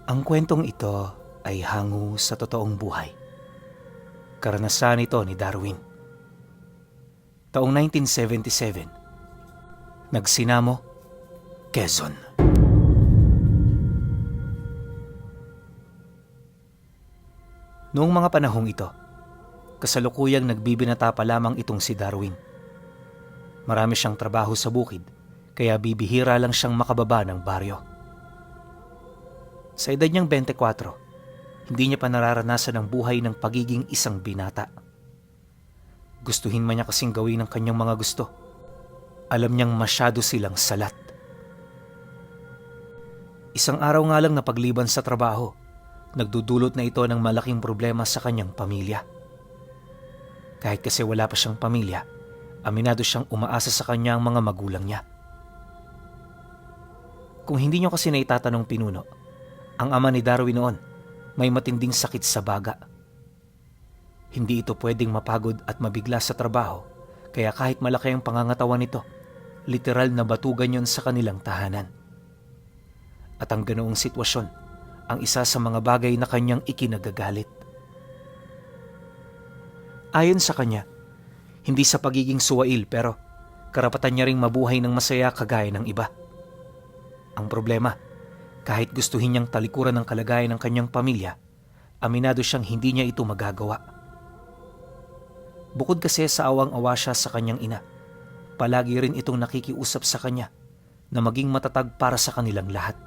Ang kwentong ito ay hango sa totoong buhay. Karanasan ito ni Darwin. Taong 1977, Nagsinamo, Quezon. Noong mga panahong ito, kasalukuyang nagbibinata pa lamang itong si Darwin. Marami siyang trabaho sa bukid, kaya bibihira lang siyang makababa ng baryo. Sa edad niyang 24, hindi niya pa nararanasan ang buhay ng pagiging isang binata. Gustuhin man niya kasing gawin ang kanyang mga gusto. Alam niyang masyado silang salat. Isang araw nga lang na pagliban sa trabaho, nagdudulot na ito ng malaking problema sa kanyang pamilya. Kahit kasi wala pa siyang pamilya, aminado siyang umaasa sa kanya ang mga magulang niya. Kung hindi niyo kasi naitatanong pinuno, ang ama ni Darwin noon may matinding sakit sa baga. Hindi ito pwedeng mapagod at mabigla sa trabaho, kaya kahit malaki ang pangangatawan nito, literal na batugan yon sa kanilang tahanan. At ang ganoong sitwasyon, ang isa sa mga bagay na kanyang ikinagagalit. Ayon sa kanya, hindi sa pagiging suwail pero karapatan niya ring mabuhay ng masaya kagaya ng iba. Ang problema, kahit gustuhin niyang talikuran ang kalagayan ng kanyang pamilya, aminado siyang hindi niya ito magagawa. Bukod kasi sa awang-awa siya sa kanyang ina, palagi rin itong nakikiusap sa kanya na maging matatag para sa kanilang lahat.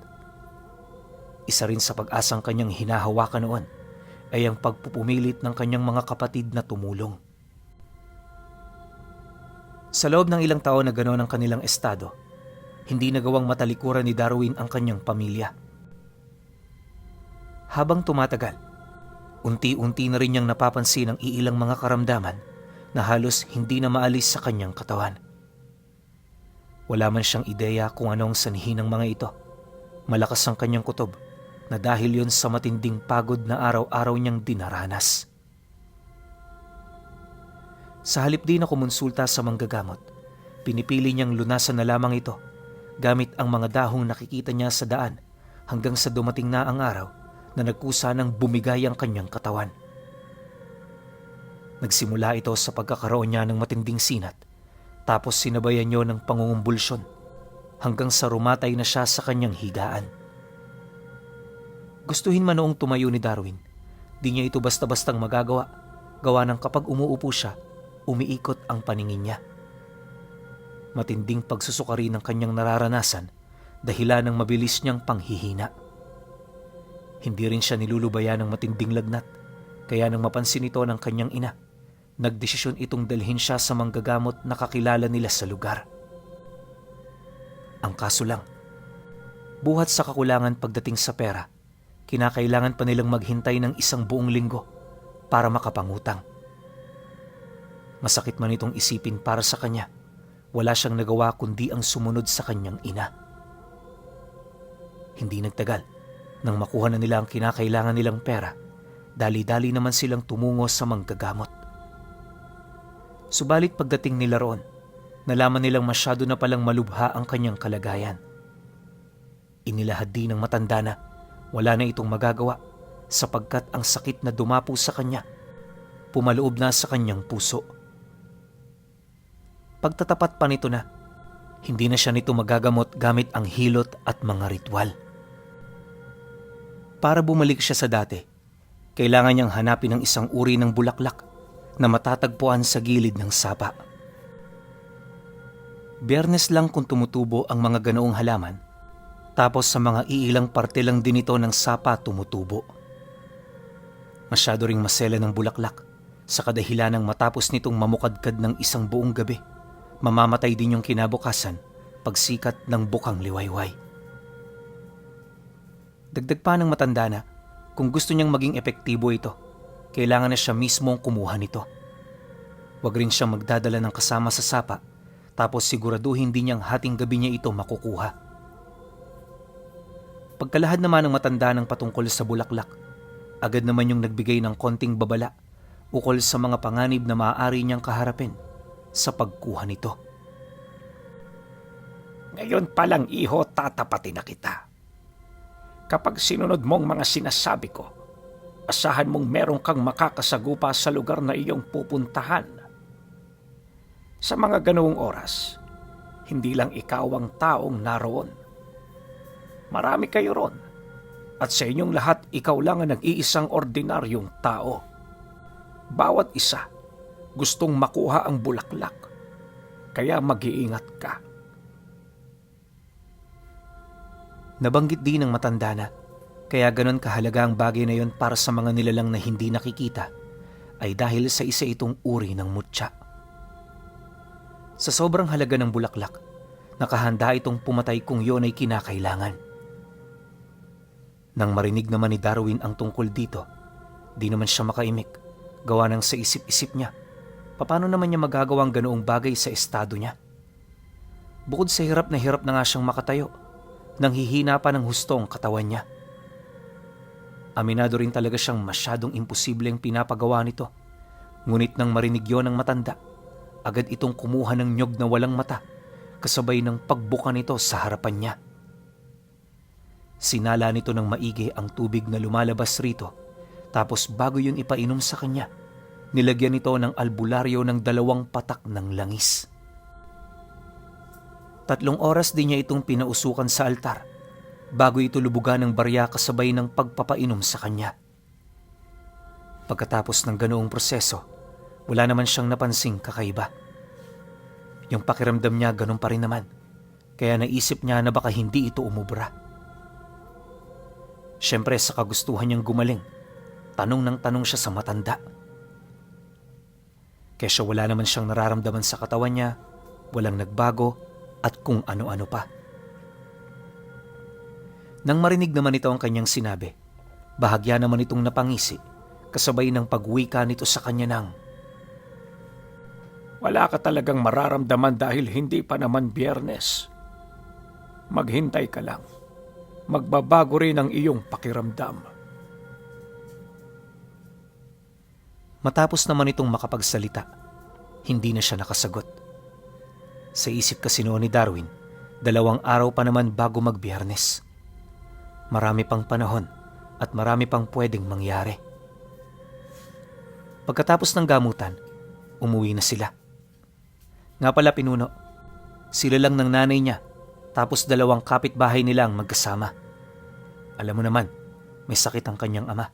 Isa rin sa pag-asang kanyang hinahawakan noon ay ang pagpupumilit ng kanyang mga kapatid na tumulong. Sa loob ng ilang taon na ganoon ang kanilang estado, hindi nagawang matalikuran ni Darwin ang kanyang pamilya. Habang tumatagal, unti-unti na rin niyang napapansin ang iilang mga karamdaman na halos hindi na maalis sa kanyang katawan. Wala man siyang ideya kung ano ang sanhi ng mga ito. Malakas ang kanyang kutob na dahil yon sa matinding pagod na araw-araw niyang dinaranas. Sa halip din na kumonsulta sa manggagamot, pinipili niyang lunasan na lamang ito gamit ang mga dahong nakikita niya sa daan hanggang sa dumating na ang araw na nagkusa ng bumigay ang kanyang katawan. Nagsimula ito sa pagkakaroon niya ng matinding sinat, tapos sinabayan niyo ng pangungumbulsyon hanggang sa rumatay na siya sa kanyang higaan. Gustuhin man noong tumayo ni Darwin, di niya ito basta-bastang magagawa, gawa ng kapag umuupo siya, umiikot ang paningin niya. Matinding pagsusukari ng kanyang nararanasan dahilan ng mabilis niyang panghihina. Hindi rin siya nilulubayan ng matinding lagnat, kaya nang mapansin ito ng kanyang ina, nagdesisyon itong dalhin siya sa manggagamot na kakilala nila sa lugar. Ang kaso lang, buhat sa kakulangan pagdating sa pera, kinakailangan pa nilang maghintay ng isang buong linggo para makapangutang. Masakit man itong isipin para sa kanya, wala siyang nagawa kundi ang sumunod sa kanyang ina. Hindi nagtagal, nang makuha na nila ang kinakailangan nilang pera, dali-dali naman silang tumungo sa manggagamot. Subalit pagdating nila roon, nalaman nilang masyado na palang malubha ang kanyang kalagayan. Inilahad din ng matanda na wala na itong magagawa sapagkat ang sakit na dumapo sa kanya, pumaloob na sa kanyang puso. Pagtatapat pa nito na, hindi na siya nito magagamot gamit ang hilot at mga ritual. Para bumalik siya sa dati, kailangan niyang hanapin ang isang uri ng bulaklak na matatagpuan sa gilid ng sapa. Biyernes lang kung tumutubo ang mga ganoong halaman, tapos sa mga iilang parte lang din ito ng sapa tumutubo. Masyado ring masela ng bulaklak, sa kadahilan ng matapos nitong mamukadkad ng isang buong gabi, mamamatay din yung kinabukasan pagsikat ng bukang liwayway. Dagdag pa ng matanda na, kung gusto niyang maging epektibo ito, kailangan na siya mismo ang kumuha nito. Huwag rin siyang magdadala ng kasama sa sapa, tapos siguraduhin din niyang hating gabi niya ito makukuha. Pagkalahad naman ng matanda ng patungkol sa bulaklak, agad naman yung nagbigay ng konting babala ukol sa mga panganib na maaari niyang kaharapin sa pagkuha nito. Ngayon palang iho, tatapatin na kita. Kapag sinunod mong mga sinasabi ko, asahan mong meron kang makakasagupa sa lugar na iyong pupuntahan. Sa mga ganoong oras, hindi lang ikaw ang taong naroon. Marami kayo ron. At sa inyong lahat, ikaw lang ang nag-iisang ordinaryong tao. Bawat isa gustong makuha ang bulaklak. Kaya mag-iingat ka. Nabanggit din ng matanda na kaya ganon kahalaga ang bagay na yon para sa mga nilalang na hindi nakikita ay dahil sa isa itong uri ng mutya. Sa sobrang halaga ng bulaklak, nakahanda itong pumatay kung yon ay kinakailangan. Nang marinig naman ni Darwin ang tungkol dito, di naman siya makaimik, gawa ng sa isip-isip niya. Paano naman niya magagawang ganoong bagay sa estado niya? Bukod sa hirap na nga siyang makatayo, nang hihina pa ng husto ang katawan niya. Aminado rin talaga siyang masyadong imposibleng pinapagawa nito. Ngunit nang marinig yon ng matanda, agad itong kumuha ng nyog na walang mata, kasabay ng pagbuka nito sa harapan niya. Sinala nito ng maigi ang tubig na lumalabas rito, tapos bago yun ipainom sa kanya, nilagyan nito ng albularyo ng 2 patak ng langis. 3 oras din niya itong pinausukan sa altar bago ito lubugan ng barya kasabay ng pagpapainom sa kanya. Pagkatapos ng ganoong proseso, wala naman siyang napansing kakaiba. Yung pakiramdam niya ganun pa rin naman, kaya naisip niya na baka hindi ito umubra. Siyempre sa kagustuhan niyang gumaling, tanong ng tanong siya sa matanda. Kesyo wala naman siyang nararamdaman sa katawan niya, walang nagbago, at kung ano-ano pa. Nang marinig naman ito ang kanyang sinabi, bahagya naman itong napangisi, kasabay ng pagwika nito sa kanya ng, wala ka talagang mararamdaman dahil hindi pa naman Biyernes. Maghintay ka lang. Magbabago rin ang iyong pakiramdam. Matapos naman itong makapagsalita, hindi na siya nakasagot. Sa isip kasi noon ni Darwin, 2 araw pa naman bago mag-Biyernes. Marami pang panahon at marami pang pwedeng mangyari. Pagkatapos ng gamutan, umuwi na sila. Nga pala Pinuno, sila lang ng nanay niya, tapos 2 kapitbahay nilang magkasama. Alam mo naman, may sakit ang kanyang ama.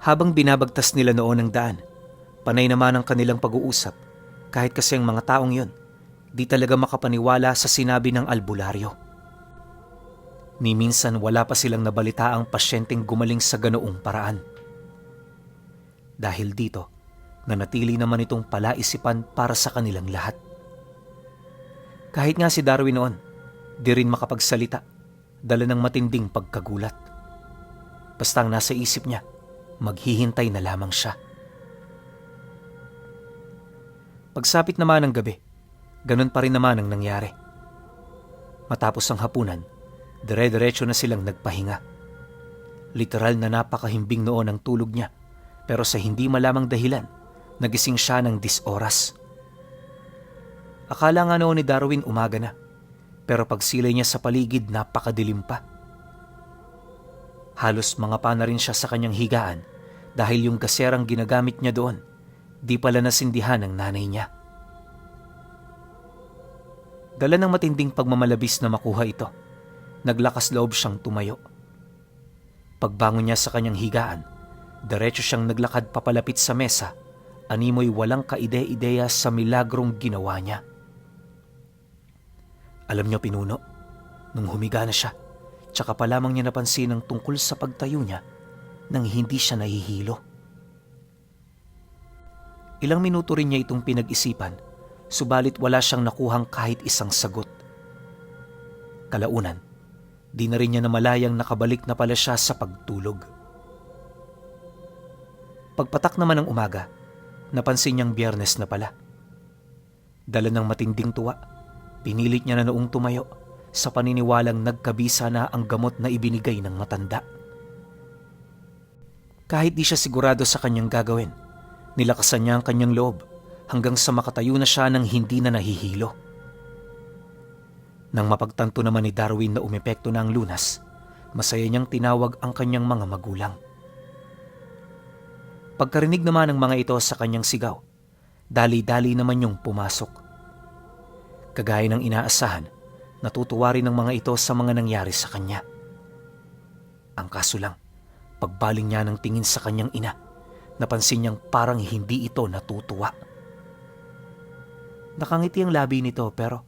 Habang binabagtas nila noon ang daan, panay naman ang kanilang pag-uusap, kahit kasi ang mga taong yun, di talaga makapaniwala sa sinabi ng albularyo. Ni minsan wala pa silang nabalita ang pasyenteng gumaling sa ganoong paraan. Dahil dito, nanatili naman itong palaisipan para sa kanilang lahat. Kahit nga si Darwin noon, di rin makapagsalita, dala ng matinding pagkagulat. Basta ang nasa isip niya, maghihintay na lamang siya. Pagsapit naman ng gabi, ganun pa rin naman ang nangyari. Matapos ang hapunan, dire-diretso na silang nagpahinga. Literal na napakahimbing noon ang tulog niya, pero sa hindi malamang dahilan, nagising siya ng 10 oras. Akala nga noon ni Darwin umaga na, pero pagsilay niya sa paligid napakadilim pa. Halos mga pa na rin siya sa kanyang higaan dahil yung gaserang ginagamit niya doon, di pala nasindihan ng nanay niya. Dala ng matinding pagmamalabis na makuha ito, naglakas loob siyang tumayo. Pagbangon niya sa kanyang higaan, diretso siyang naglakad papalapit sa mesa, animoy walang kaide-ideya sa milagrong ginawa niya. Alam niyo Pinuno, nung humiga na siya, tsaka pa lamang niya napansin ang tungkol sa pagtayo niya nang hindi siya nahihilo. Ilang minuto rin niya itong pinag-isipan, subalit wala siyang nakuhang kahit isang sagot. Kalaunan, di na rin niya namalayang nakabalik na pala siya sa pagtulog. Pagpatak naman ng umaga, napansin niyang Biyernes na pala. Dala ng matinding tuwa, pinilit niya na noong tumayo sa paniniwalang nagkabisa na ang gamot na ibinigay ng matanda. Kahit di siya sigurado sa kanyang gagawin, nilakasan niya ang kanyang loob hanggang sa makatayo na siya nang hindi na nahihilo. Nang mapagtanto naman ni Darwin na umepekto na ang lunas, masaya niyang tinawag ang kanyang mga magulang. Pagkarinig naman ng mga ito sa kanyang sigaw, dali-dali naman yung pumasok. Kagaya ng inaasahan, natutuwa rin ng mga ito sa mga nangyari sa kanya. Ang kaso lang, pagbaling niya ng tingin sa kanyang ina, napansin niyang parang hindi ito natutuwa. Nakangiti ang labi nito pero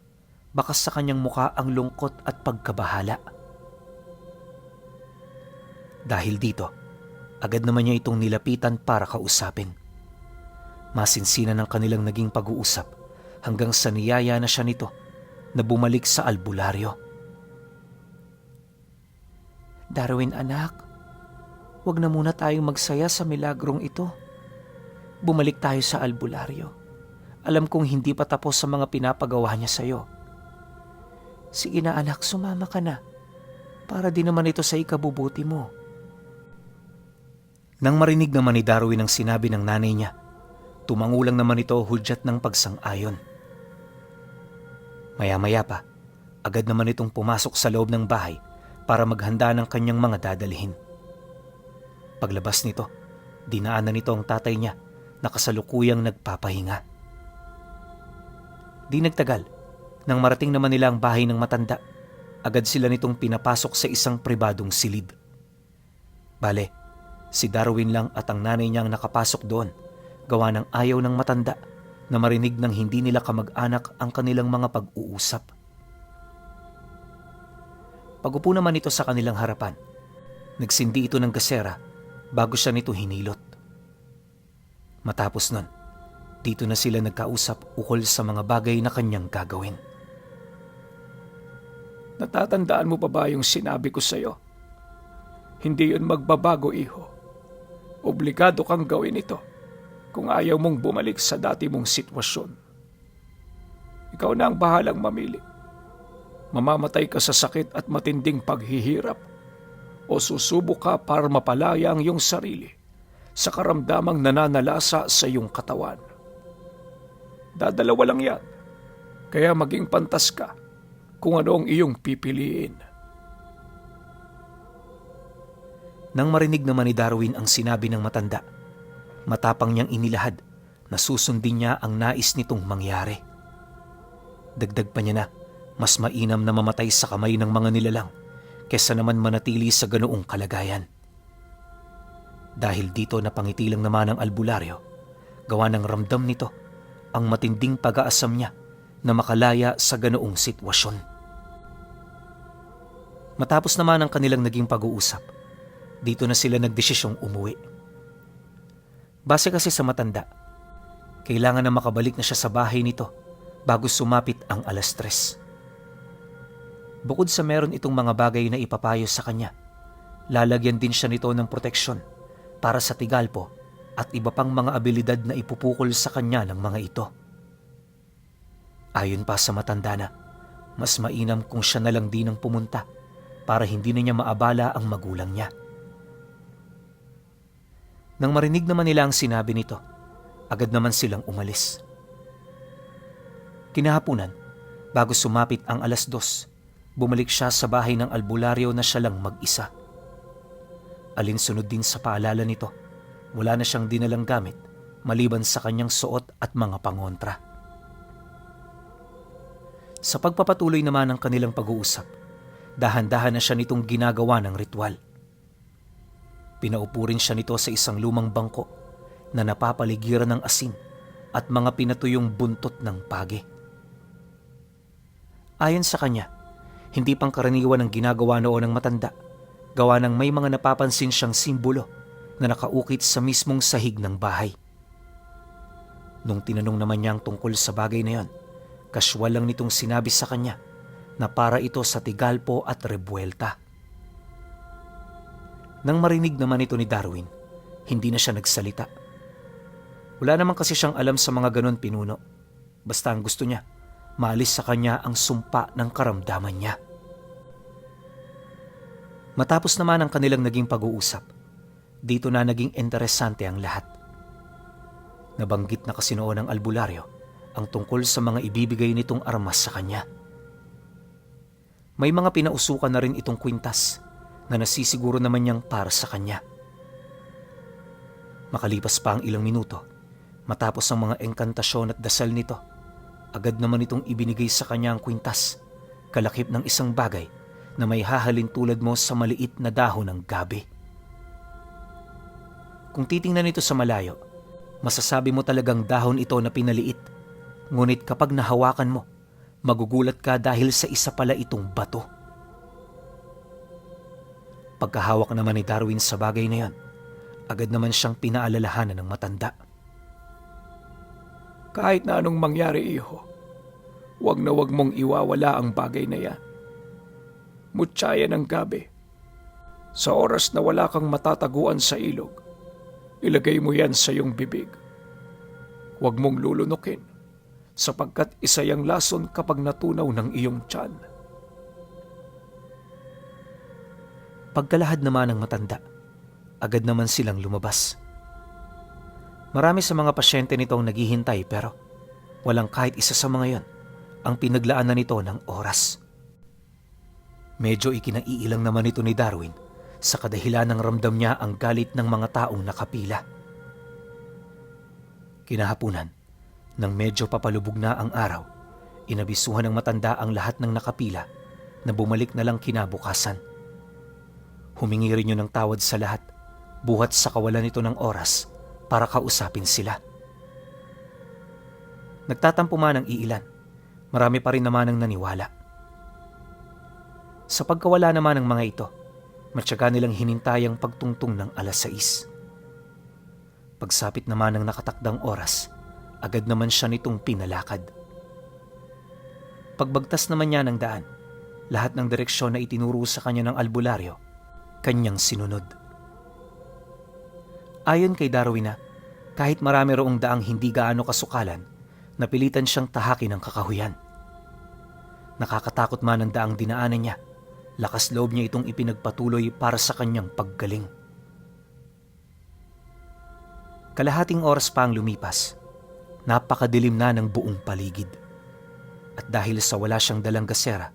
bakas sa kanyang muka ang lungkot at pagkabahala. Dahil dito, agad naman niya itong nilapitan para kausapin. Masinsinan ng kanilang naging pag-uusap hanggang sa niyaya na siya nito na bumalik sa albularyo. Darwin anak, wag na muna tayong magsaya sa milagrong ito. Bumalik tayo sa albularyo. Alam kong hindi pa tapos sa mga pinapagawa niya sa'yo. Sige na anak, sumama ka na. Para din naman ito sa ikabubuti mo. Nang marinig naman ni Darwin ang sinabi ng nanay niya, tumangulang naman ito hudyat ng pagsang-ayon. Maya-maya pa, agad naman itong pumasok sa loob ng bahay para maghanda ng kanyang mga dadalhin. Paglabas nito, dinaanan nito ang tatay niya na kasalukuyang nagpapahinga. Di nagtagal, nang marating naman nila ang bahay ng matanda, agad sila nitong pinapasok sa isang pribadong silid. Bale, si Darwin lang at ang nanay niya ang nakapasok doon, gawa ng ayaw ng matanda na marinig ng hindi nila kamag-anak ang kanilang mga pag-uusap. Pag-upo naman ito sa kanilang harapan, nagsindi ito ng gasera bago siya nito hinilot. Matapos nun, dito na sila nagkausap ukol sa mga bagay na kanyang gagawin. Natatandaan mo pa ba yung sinabi ko sa'yo? Hindi yun magbabago, iho. Obligado kang gawin ito kung ayaw mong bumalik sa dati mong sitwasyon. Ikaw na ang bahalang mamili. Mamamatay ka sa sakit at matinding paghihirap o susubok ka para mapalaya ang iyong sarili sa karamdamang nananalasa sa iyong katawan. Dadalawa lang yan, kaya maging pantas ka kung ano ang iyong pipiliin. Nang marinig naman ni Darwin ang sinabi ng matanda, matapang niyang inilahad na susundin niya ang nais nitong mangyari. Dagdag pa niya na mas mainam na mamatay sa kamay ng mga nilalang kesa naman manatili sa ganoong kalagayan. Dahil dito napangiti lang naman ang albularyo, gawa ng ramdam nito ang matinding pag-aasam niya na makalaya sa ganoong sitwasyon. Matapos naman ang kanilang naging pag-uusap, dito na sila nagdesisyong umuwi. Base kasi sa matanda, kailangan na makabalik na siya sa bahay nito bago sumapit ang 3:00. Bukod sa meron itong mga bagay na ipapayo sa kanya, lalagyan din siya nito ng proteksyon para sa tigalpo at iba pang mga abilidad na ipupukol sa kanya ng mga ito. Ayon pa sa matanda na, mas mainam kung siya na lang din ang pumunta para hindi na niya maabala ang magulang niya. Nang marinig naman nila ang sinabi nito, agad naman silang umalis. Kinahapunan, bago sumapit ang 2:00, bumalik siya sa bahay ng albularyo na siya lang mag-isa. Alinsunod din sa paalala nito, wala na siyang dinalang gamit maliban sa kanyang suot at mga pangontra. Sa pagpapatuloy naman ng kanilang pag-uusap, dahan-dahan na siya nitong ginagawa ng ritual. Pinaupo rin siya nito sa isang lumang bangko na napapaligiran ng asin at mga pinatuyong buntot ng pagi. Ayon sa kanya, hindi pangkaraniwan ang ginagawa noon ng matanda, gawa ng may mga napapansin siyang simbolo na nakaukit sa mismong sahig ng bahay. Nung tinanong naman niya ang tungkol sa bagay na yon, kaswal lang nitong sinabi sa kanya na para ito sa tigalpo at rebuelta. Nang marinig naman ito ni Darwin, hindi na siya nagsalita. Wala naman kasi siyang alam sa mga ganon pinuno. Basta ang gusto niya, maalis sa kanya ang sumpa ng karamdaman niya. Matapos naman ang kanilang naging pag-uusap, dito na naging interesante ang lahat. Nabanggit na kasi noon ng albularyo ang tungkol sa mga ibibigay nitong armas sa kanya. May mga pinausukan na rin itong kwintas na nasisiguro naman niyang para sa kanya. Makalipas pa ang ilang minuto, matapos ang mga engkantasyon at dasal nito, agad naman itong ibinigay sa kanya ang kwintas, kalakip ng isang bagay na may hahalin tulad mo sa maliit na dahon ng gabi. Kung titingnan ito sa malayo, masasabi mo talagang dahon ito na pinaliit. Ngunit kapag nahawakan mo, magugulat ka dahil sa isa pala itong bato. Pagkahawak naman ni Darwin sa bagay na yon, agad naman siyang pinaalalahanan ng matanda. Kahit na anong mangyari, iho, wag na wag mong iwawala ang bagay na yan. Mutsaya ng gabi. Sa oras na wala kang matataguan sa ilog, ilagay mo yan sa iyong bibig. Huwag mong lulunukin, sapagkat isa yang lason kapag natunaw ng iyong tiyan. Pagkalahad naman ng matanda, agad naman silang lumabas. Marami sa mga pasyente nito ang naghihintay pero walang kahit isa sa mga yon ang pinaglaanan nito ng oras. Medyo ikinaiilang naman ito ni Darwin sa kadahilan ng ramdam niya ang galit ng mga taong nakapila. Kinahapunan, nang medyo papalubog na ang araw, inabisuhan ng matanda ang lahat ng nakapila na bumalik na lang kinabukasan. Humingi rin yun ng tawad sa lahat, buhat sa kawalan nito ng oras para kausapin sila. Nagtatampo man ang iilan, marami pa rin naman ang naniwala. Sa pagkawala naman ng mga ito, matyaga nilang hinintay ang pagtungtong ng 6:00. Pagsapit naman ng nakatakdang oras, agad naman siya nitong pinalakad. Pagbagtas naman niya ng daan, lahat ng direksyon na itinuro sa kanya ng albularyo, kanyang sinunod. Ayon kay Darwin na, kahit marami roong daang hindi gaano kasukalan, napilitan siyang tahakin ng kakahuyan. Nakakatakot man ang daang dinaanan niya, lakas loob niya itong ipinagpatuloy para sa kanyang paggaling. Kalahating oras pa ang lumipas, napakadilim na ng buong paligid. At dahil sa wala siyang dalang gasera,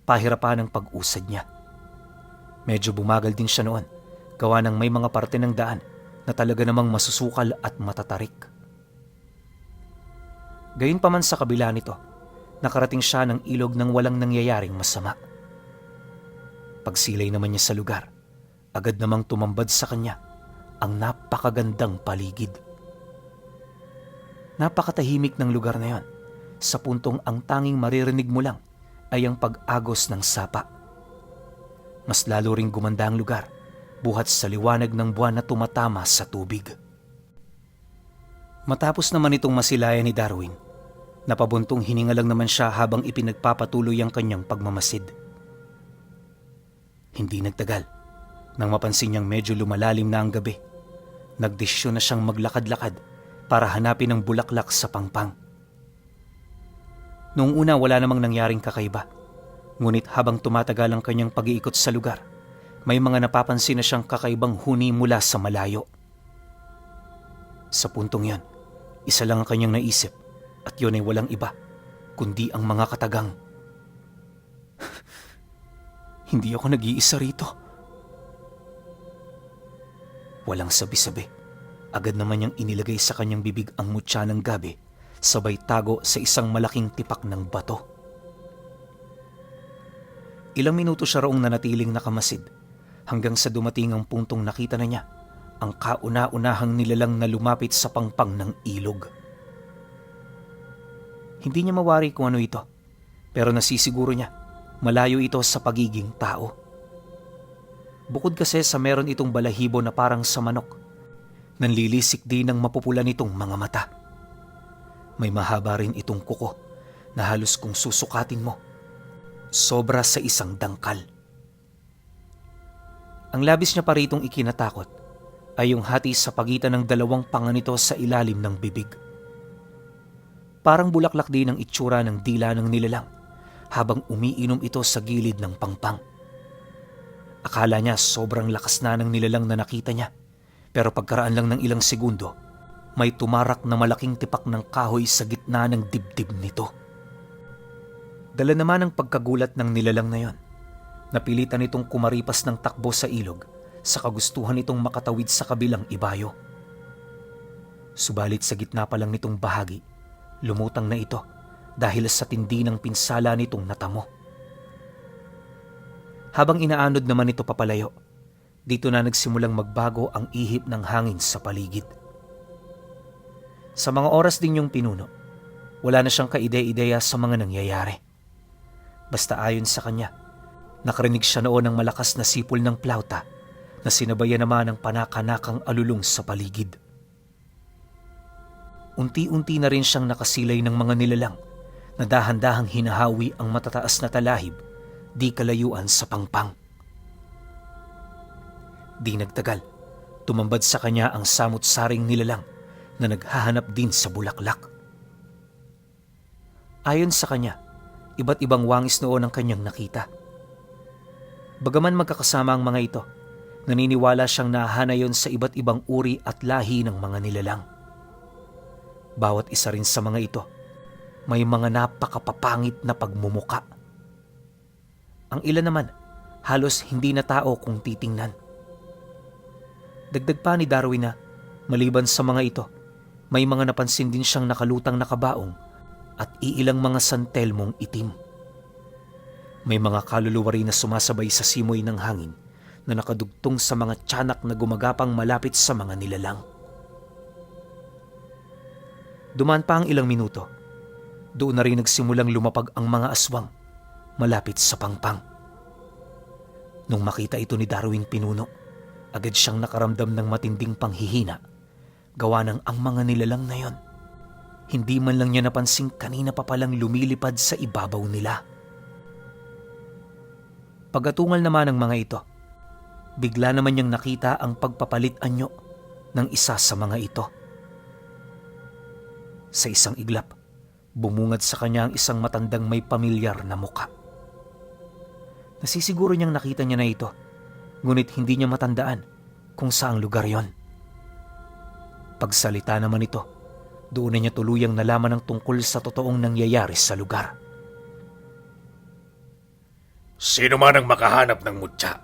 pahirapan ang pag-usad niya. Medyo bumagal din siya noon, gawa ng may mga parte ng daan na talaga namang masusukal at matatarik. Gayunpaman sa kabila nito, nakarating siya ng ilog ng walang nangyayaring masama. Pagsilay naman niya sa lugar, agad namang tumambad sa kanya ang napakagandang paligid. Napakatahimik ng lugar na yon, sa puntong ang tanging maririnig mo lang ay ang pag-agos ng sapa. Mas lalo ring gumanda ang lugar, buhat sa liwanag ng buwan na tumatama sa tubig. Matapos naman itong masilayan ni Darwin, napabuntong hininga lang naman siya habang ipinagpapatuloy ang kanyang pagmamasid. Hindi nagtagal, nang mapansin niyang medyo lumalalim na ang gabi, nagdesisyon na siyang maglakad-lakad para hanapin ang bulaklak sa pangpang. Noong una wala namang nangyaring kakaiba, ngunit habang tumatagal ang kanyang pag-iikot sa lugar, may mga napapansin na siyang kakaibang huni mula sa malayo. Sa puntong yon, isa lang ang kanyang naisip at yun ay walang iba, kundi ang mga katagang. Hindi ako nag-iisa rito. Walang sabi-sabi, agad naman niyang inilagay sa kanyang bibig ang mutya ng gabi, sabay tago sa isang malaking tipak ng bato. Ilang minuto siya roong nanatiling nakamasid hanggang sa dumating ang puntong nakita na niya ang kauna-unahang nilalang na lumapit sa pangpang ng ilog. Hindi niya mawari kung ano ito, pero nasisiguro niya malayo ito sa pagiging tao. Bukod kasi sa meron itong balahibo na parang sa manok, nanlilisik din ng mapupula nitong mga mata. May mahaba rin itong kuko na halos kung susukatin mo, sobra sa isang dangkal. Ang labis niya pa ritong ikinatakot ay yung hati sa pagitan ng dalawang panga nito sa ilalim ng bibig. Parang bulaklak din ang itsura ng dila ng nilalang habang umiinom ito sa gilid ng pangpang. Akala niya sobrang lakas na ng nilalang na nakita niya, pero pagkaraan lang ng ilang segundo, may tumarak na malaking tipak ng kahoy sa gitna ng dibdib nito. Dala naman ang pagkagulat ng nilalang na yon. Napilitan itong kumaripas ng takbo sa ilog sa kagustuhan itong makatawid sa kabilang ibayo. Subalit sa gitna pa lang nitong bahagi, lumutang na ito dahil sa tindi ng pinsala nitong natamo. Habang inaanod naman ito papalayo, dito na nagsimulang magbago ang ihip ng hangin sa paligid. Sa mga oras din yung pinuno, wala na siyang kaide-ideya sa mga nangyayari. Basta ayon sa kanya, nakarinig siya noon ng malakas na sipol ng plauta na sinabayan naman ng panakanakang alulong sa paligid. Unti-unti na rin siyang nakasilay ng mga nilalang na dahan-dahang hinahawi ang matataas na talahib di kalayuan sa pangpang. Di nagtagal, tumambad sa kanya ang samut-saring nilalang na naghahanap din sa bulaklak. Ayon sa kanya, iba't ibang wangis noon ang kanyang nakita. Bagaman magkakasama ang mga ito, naniniwala siyang nahana yon sa iba't ibang uri at lahi ng mga nilalang. Bawat isa rin sa mga ito, may mga napakapapangit na pagmumuka. Ang ilan naman, halos hindi na tao kung titingnan. Dagdag pa ni Darwin na, maliban sa mga ito, may mga napansin din siyang nakalutang na kabaong at iilang mga santelmong itim. May mga kaluluwa rin na sumasabay sa simoy ng hangin na nakadugtong sa mga tiyanak na gumagapang malapit sa mga nilalang. Dumaan pa ang ilang minuto. Doon na rin nagsimulang lumapag ang mga aswang malapit sa pangpang. Nung makita ito ni Darwin Pinuno, agad siyang nakaramdam ng matinding panghihina, gawa ng ang mga nilalang na yon. Hindi man lang niya napansing kanina pa palang lumilipad sa ibabaw nila. Pagatungal naman ng mga ito, bigla naman niyang nakita ang pagpapalit anyo ng isa sa mga ito. Sa isang iglap, bumungad sa kanya ang isang matandang may pamilyar na muka. Nasisiguro niyang nakita niya na ito, ngunit hindi niya matandaan kung saang lugar yon. Pagsalita naman ito, doon na niya tuluyang nalaman ang tungkol sa totoong nangyayari sa lugar. Sino man ang makahanap ng mutya,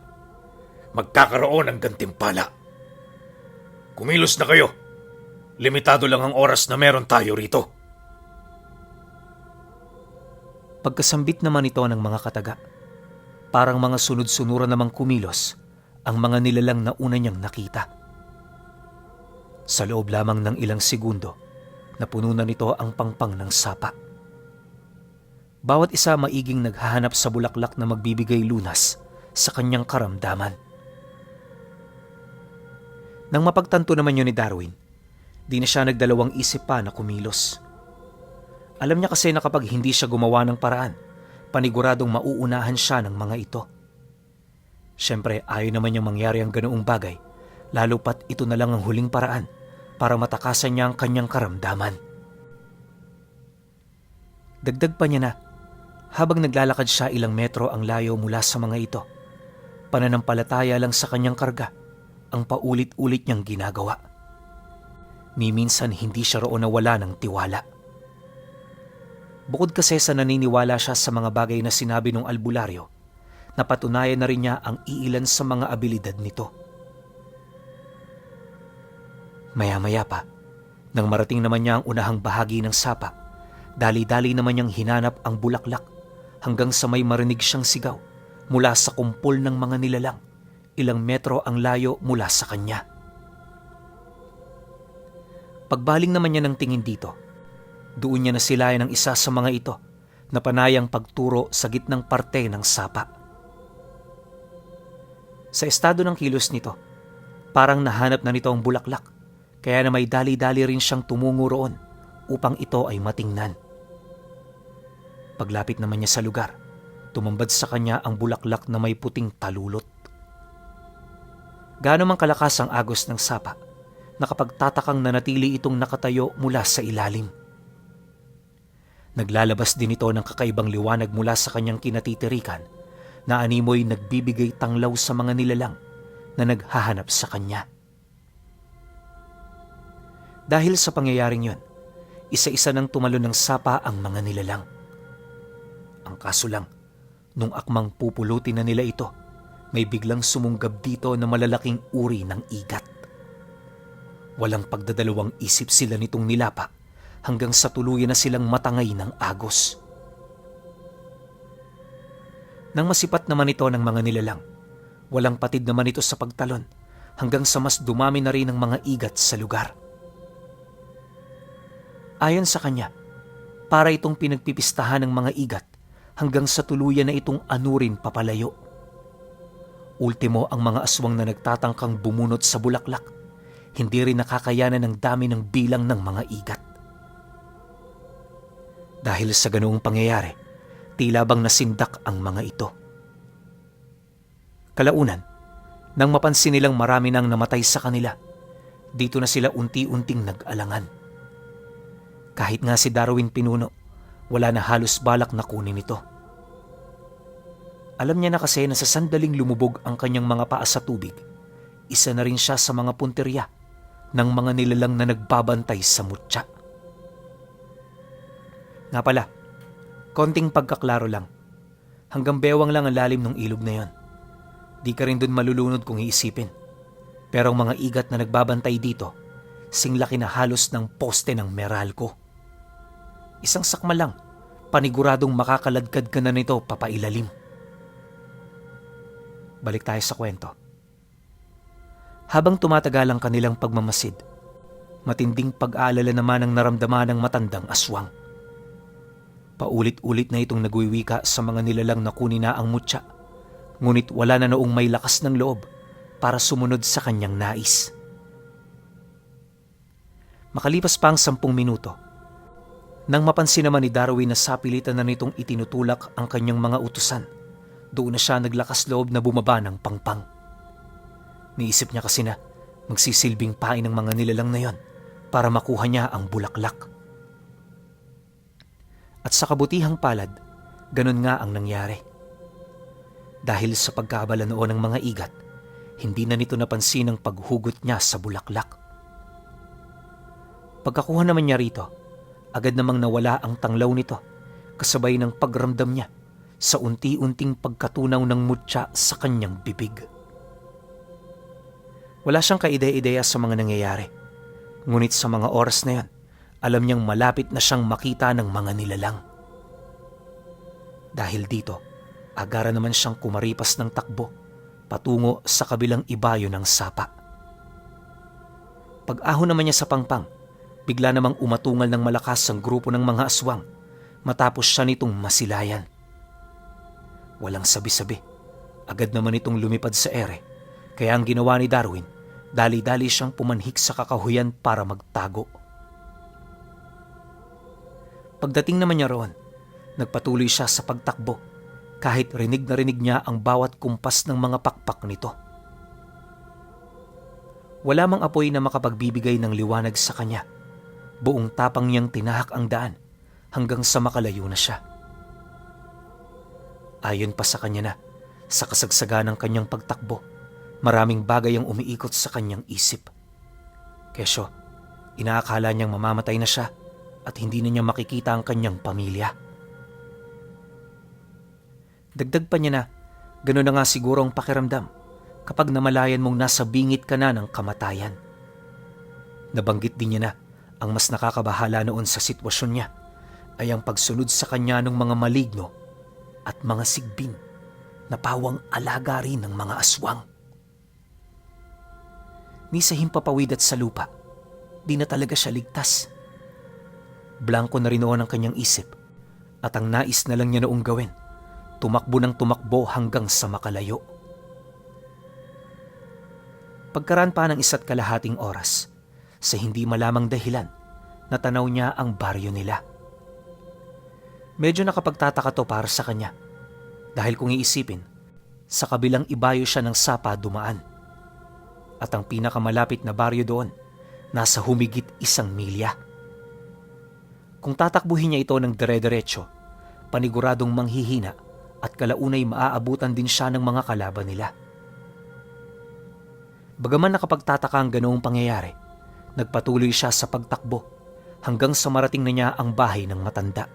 magkakaroon ng gantimpala. Kumilos na kayo. Limitado lang ang oras na meron tayo rito. Pagkasambit naman ito ng mga kataga, parang mga sunod-sunuran namang kumilos ang mga nilalang na una niyang nakita. Sa loob lamang ng ilang segundo, napuno na nito ang pangpang ng sapa. Bawat isa maiging naghahanap sa bulaklak na magbibigay lunas sa kanyang karamdaman. Nang mapagtanto naman yun ni Darwin, di na siya nagdalawang isip pa na kumilos. Alam niya kasi na kapag hindi siya gumawa ng paraan, paniguradong mauunahan siya ng mga ito. Siyempre, ayaw naman niyang mangyari ang ganoong bagay, lalo pat ito na lang ang huling paraan para matakasan niya ang kanyang karamdaman. Dagdag pa niya na, habang naglalakad siya ilang metro ang layo mula sa mga ito, pananampalataya lang sa kanyang karga ang paulit-ulit niyang ginagawa. Ni minsan hindi siya roon nawala ng tiwala. Bukod kasi sa naniniwala siya sa mga bagay na sinabi ng albularyo, napatunayan na rin niya ang iilan sa mga abilidad nito. Maya-maya pa, nang marating naman niya ang unahang bahagi ng sapa, dali-dali naman niyang hinanap ang bulaklak hanggang sa may marinig siyang sigaw mula sa kumpol ng mga nilalang, ilang metro ang layo mula sa kanya. Pagbaling naman niya ng tingin dito, doon niya nasilayan ang isa sa mga ito na panayang pagturo sa gitnang parte ng sapa. Sa estado ng kilos nito, parang nahanap na nito ang bulaklak, kaya na may dali-dali rin siyang tumungo roon upang ito ay matingnan. Paglapit naman niya sa lugar, tumambad sa kanya ang bulaklak na may puting talulot. Gaano mang kalakas ang agos ng sapa, nakapagtatakang nanatili itong nakatayo mula sa ilalim. Naglalabas din ito ng kakaibang liwanag mula sa kanyang kinatitirikan na animoy nagbibigay tanglaw sa mga nilalang na naghahanap sa kanya. Dahil sa pangyayaring yon, isa-isa nang tumalon ng sapa ang mga nilalang. Ang kaso lang, nung akmang pupulutin na nila ito, may biglang sumunggab dito na malalaking uri ng igat. Walang pagdadalawang isip sila nitong nilapa hanggang sa tuluyan na silang matangay ng agos. Nang masipat naman ito ng mga nilalang, walang patid naman ito sa pagtalon hanggang sa mas dumami na rin ang mga igat sa lugar. Ayon sa kanya, para itong pinagpipistahan ng mga igat hanggang sa tuluyan na itong anurin papalayo. Ultimo ang mga aswang na nagtatangkang bumunot sa bulaklak, hindi rin nakakayanan ng dami ng bilang ng mga igat. Dahil sa ganoong pangyayari, tila bang nasindak ang mga ito. Kalaunan, nang mapansin nilang marami nang namatay sa kanila, dito na sila unti-unting nag-alangan. Kahit nga si Darwin pinuno, wala na halos balak na kunin ito. Alam niya na kasi na sa sandaling lumubog ang kanyang mga paa sa tubig, isa na rin siya sa mga punteriya ng mga nilalang na nagbabantay sa mutya. Nga pala, konting pagkaklaro lang. Hanggang bewang lang ang lalim ng ilog na yon. Di ka rin dun malulunod kung iisipin. Pero ang mga igat na nagbabantay dito, singlaki na halos ng poste ng Meralco. Isang sakma lang, paniguradong makakaladkad ka na nito papailalim. Balik tayo sa kwento. Habang tumatagal ang kanilang pagmamasid, matinding pag-aalala naman ang naramdaman ng matandang aswang. Paulit-ulit na itong nagwiwika sa mga nilalang na kunin na ang mutya, ngunit wala na noong may lakas ng loob para sumunod sa kanyang nais. Makalipas pa ang 10 minuto, nang mapansin naman ni Darwin na sapilitan na nitong itinutulak ang kanyang mga utusan, doon na siya naglakas loob na bumaba ng pangpang. Niisip niya kasi na magsisilbing pain ng mga nilalang na yon para makuha niya ang bulaklak. At sa kabutihang palad, ganun nga ang nangyari. Dahil sa pagkaabala noon ng mga igat, hindi na nito napansin ang paghugot niya sa bulaklak. Pagkakuha naman niya rito, agad namang nawala ang tanglaw nito, kasabay ng pagramdam niya sa unti-unting pagkatunaw ng mutya sa kanyang bibig. Wala siyang kaide-ideya sa mga nangyayari, ngunit sa mga oras na yan, alam niyang malapit na siyang makita ng mga nilalang. Dahil dito, agara naman siyang kumaripas ng takbo patungo sa kabilang ibayo ng sapa. Pag-ahon naman niya sa pangpang, bigla namang umatungal ng malakas ang grupo ng mga aswang matapos siya nitong masilayan. Walang sabi-sabi, agad naman itong lumipad sa ere, kaya ang ginawa ni Darwin, dali-dali siyang pumanhik sa kakahuyan para magtago. Pagdating naman niya roon, nagpatuloy siya sa pagtakbo kahit rinig na rinig niya ang bawat kumpas ng mga pakpak nito. Wala mang apoy na makapagbibigay ng liwanag sa kanya. Buong tapang niyang tinahak ang daan hanggang sa makalayo na siya. Ayon pa sa kanya na, sa kasagsagan ng kanyang pagtakbo, maraming bagay ang umiikot sa kanyang isip. Kesyo, inaakala niyang mamamatay na siya at hindi na niya makikita ang kanyang pamilya. Dagdag pa niya na, gano'n na nga siguro ang pakiramdam kapag namalayan mong nasa bingit ka na ng kamatayan. Nabanggit din niya na ang mas nakakabahala noon sa sitwasyon niya ay ang pagsunod sa kanya ng mga maligno at mga sigbin na pawang alaga rin ng mga aswang. Ni sa himpapawid at sa lupa, di na talaga siya ligtas. Blanko na rin noon ang kanyang isip at ang nais na lang niya noong gawin, tumakbo ng tumakbo hanggang sa makalayo. Pagkaraan pa ng 1.5 oras, sa hindi malamang dahilan, natanaw niya ang baryo nila. Medyo nakapagtataka to para sa kanya, dahil kung iisipin, sa kabilang ibayo siya ng sapa dumaan. At ang pinakamalapit na baryo doon, nasa humigit 1 milya. Kung tatakbuhin niya ito ng dire-diretso, paniguradong manghihina at kalaunay maaabutan din siya ng mga kalaban nila. Bagaman nakapagtataka ang ganoong pangyayari, nagpatuloy siya sa pagtakbo hanggang sa marating na niya ang bahay ng matanda.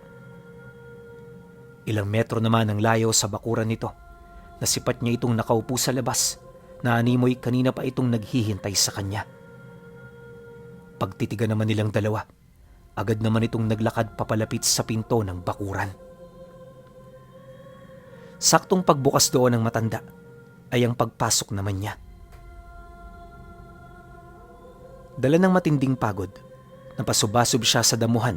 Ilang metro naman ang layo sa bakuran nito. Nasipat niya itong nakaupo sa labas na animoy kanina pa itong naghihintay sa kanya. Pagtitigan naman nilang dalawa, agad naman itong naglakad papalapit sa pinto ng bakuran. Saktong pagbukas doon ng matanda ay ang pagpasok naman niya. Dala ng matinding pagod, napasubasob siya sa damuhan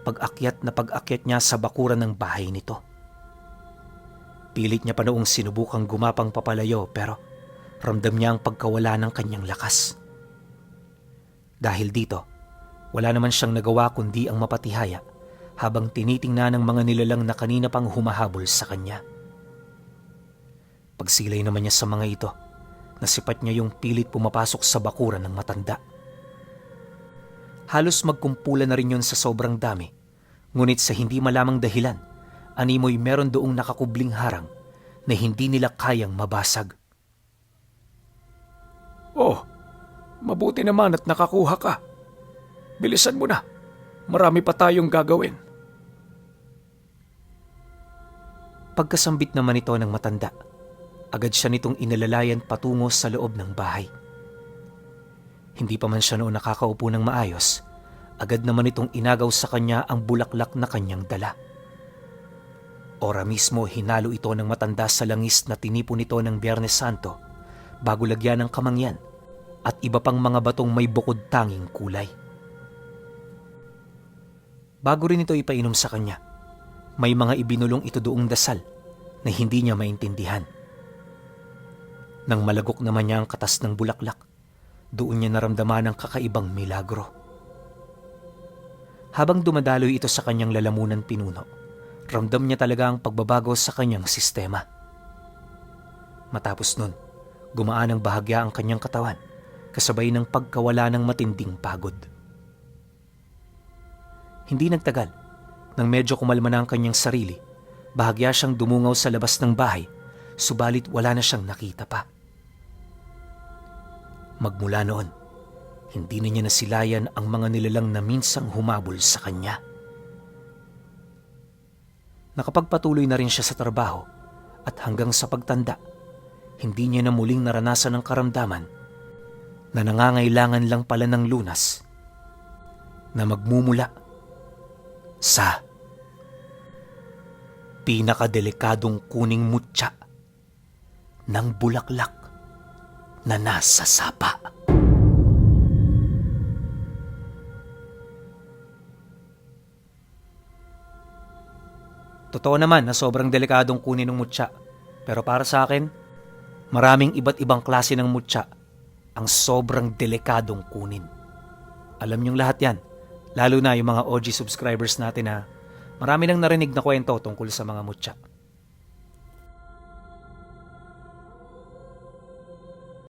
pag-akyat niya sa bakuran ng bahay nito. Pilit niya pa noong sinubukang gumapang papalayo pero ramdam niya ang pagkawala ng kanyang lakas. Dahil dito, wala naman siyang nagawa kundi ang mapatihaya habang tinitingnan ng mga nilalang na kanina pang humahabol sa kanya. Pagsilay naman niya sa mga ito, nasipat niya yung pilit pumapasok sa bakuran ng matanda. Halos magkumpulan na rin yun sa sobrang dami, ngunit sa hindi malamang dahilan, animoy meron doong nakakubling harang na hindi nila kayang mabasag. Oh, mabuti naman at nakakuha ka. Bilisan mo na. Marami pa tayong gagawin. Pagkasambit naman ito ng matanda, agad siya nitong inalalayan patungo sa loob ng bahay. Hindi pa man siya noon nakakaupo ng maayos, agad naman itong inagaw sa kanya ang bulaklak na kanyang dala. Ora mismo hinalo ito ng matanda sa langis na tinipon nito ng Biyernes Santo bago lagyan ng kamangyan at iba pang mga batong may bukod tanging kulay. Bago rin ito ipainom sa kanya, may mga ibinulong ito doong dasal na hindi niya maintindihan. Nang malagok naman niya ang katas ng bulaklak, doon niya naramdaman ang kakaibang milagro. Habang dumadaloy ito sa kanyang lalamunan pinuno, ramdam niya talaga ang pagbabago sa kanyang sistema. Matapos nun, gumaan ang bahagya ang kanyang katawan, kasabay ng pagkawala ng matinding pagod. Hindi nagtagal, nang medyo kumalma na ang kanyang sarili, bahagya siyang dumungaw sa labas ng bahay, subalit wala na siyang nakita pa. Magmula noon, hindi na niya nasilayan ang mga nilalang na minsang humabol sa kanya. Nakapagpatuloy na rin siya sa trabaho at hanggang sa pagtanda, hindi niya na muling naranasan ang karamdaman na nangangailangan lang pala ng lunas na magmumula sa pinakadelikadong kuning mutya ng bulaklak na nasa sapa. Totoo naman na sobrang delikadong kunin ng mutya. Pero para sa akin, maraming iba't ibang klase ng mutya ang sobrang delikadong kunin. Alam niyong lahat yan, lalo na yung mga OG subscribers natin na marami nang narinig na kwento tungkol sa mga mutya.